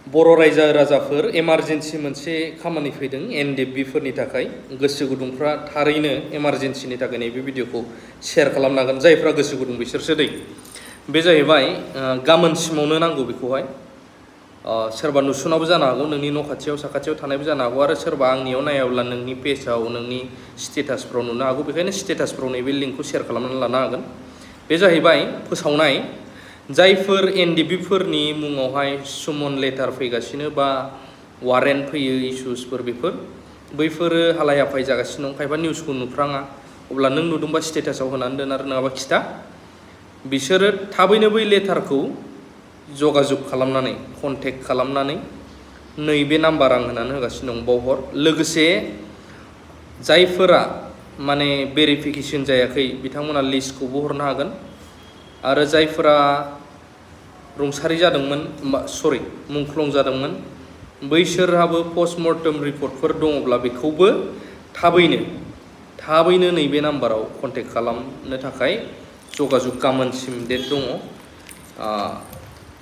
बर' रायजो राजाफोर इमारजेन्सि मोनसे खामानि फैदों एनडिएफबि फोरनि थाखाय गोसो गुदुंफ्रा थारैनो इमारजेन्सिनि थाखाय नैबे भिडिअखौ शेयार खालामनांगोन जायफ्रा गोसो गुदुं बिसोरसो दै बे जाहैबाय गामोनसिमावनो नांगौ बेखौहाय सोरबा नुसुनाबो जानो हागौ नोंनि न' खाथियाव साखाथियाव थानायबो जानो हागौ आरो सोरबा आंनियाव नायाब्ला नोंनि पेजआव नोंनि स्टेटासफ्राव नुनो हागौ बेखायनो स्टेटासफ्राव नैबे लिंकखौ शेयार खालामनानै लानो हागोन बे जाहैबाय फोसावनाय जायफोर एनडिएफबि फोरनि मुङावहाय सुमन लेटार फैगासिनो बा वारेन्ट फैयो इशुसफोर बेफोर बैफोरो हालाय हाफाय जागासिनो दं खायफा निउसखौ नुफ्राङा अब्ला नों नुदोंबा स्टेटासआव होनानै दोन आरो नङाबा खिथा बिसोरो थाबैनो बै लेटारखौ जगाजग खालामनानै कन्टेक्ट खालामनानै नैबे नाम्बार आं होनानै होगासिनो दं बावहर लोगोसे जायफोरा माने भेरिफिकेसन जायाखै बिथांमोना लिस्टखौबो हरनो हागोन आरो जायफोरा रुंसारि जादोंमोन सरि मुंख्लं जादोंमोन बैसोरहाबो पस्टमर्टम रिपर्टफोर दङब्ला बेखौबो थाबैनो नैबे नाम्बाराव कन्टेक्ट खालामनो थाखाय जगाजग गामोनसिम डेट दङ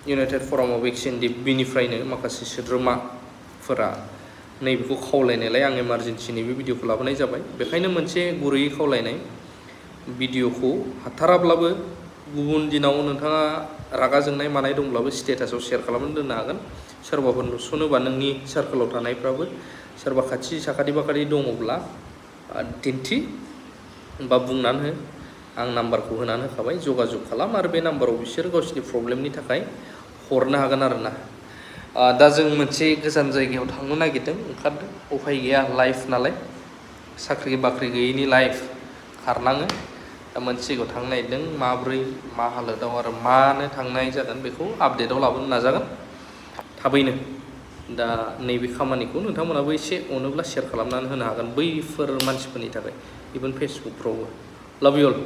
इउनाइटेड फराम अफ एक्स एनडिएफबिनिफ्रायनो माखासे सोद्रोमाफोरा नैबेखौ खावलायनायलाय आं इमारजेन्सि नैबे भिडिअखौ लाबोनाय जाबाय बेखायनो मोनसे गुरैयै खावलायनाय भिडिअखौ हाथाराब्लाबो गुबुन दिनाव नोंथाङा रागा जोंनाय मानाय दंब्लाबो स्टेटासआव शेयार खालामनानै दोननो हागोन सोरबाफोर नुसनोबा नोंनि सार्कोलाव थानायफ्राबो सोरबा खाथि साखाथि बाखाथि दङब्ला दिन्थि बा बुंनानै हो आं नाम्बारखौ होनानै होखाबाय जगाजग खालाम आरो बे नाम्बाराव बिसोर गावसोरनि प्रब्लेमनि थाखाय हरनो हागोन आरोना दा जों मोनसे गोजान जायगायाव थांनो नागिरदों ओंखारदों उफाय गैया लाइफ नालाय साख्रि बाख्रि गैयैनि लाइफ खारनाङो दा मोनसे जायगायाव थांनो नागिरदों माब्रै मा हालोदाव आरो मानो थांनाय जागोन बेखौ आपडेटआव लाबोनो नाजागोन थाबैनो दा नैबे खामानिखौ नोंथांमोनाबो एसे अनोब्ला शेयार खालामनानै होनो हागोन बैफोर मानसिफोरनि थाखाय इभेन फेसबुकफ्रावबो लाभ इउ अल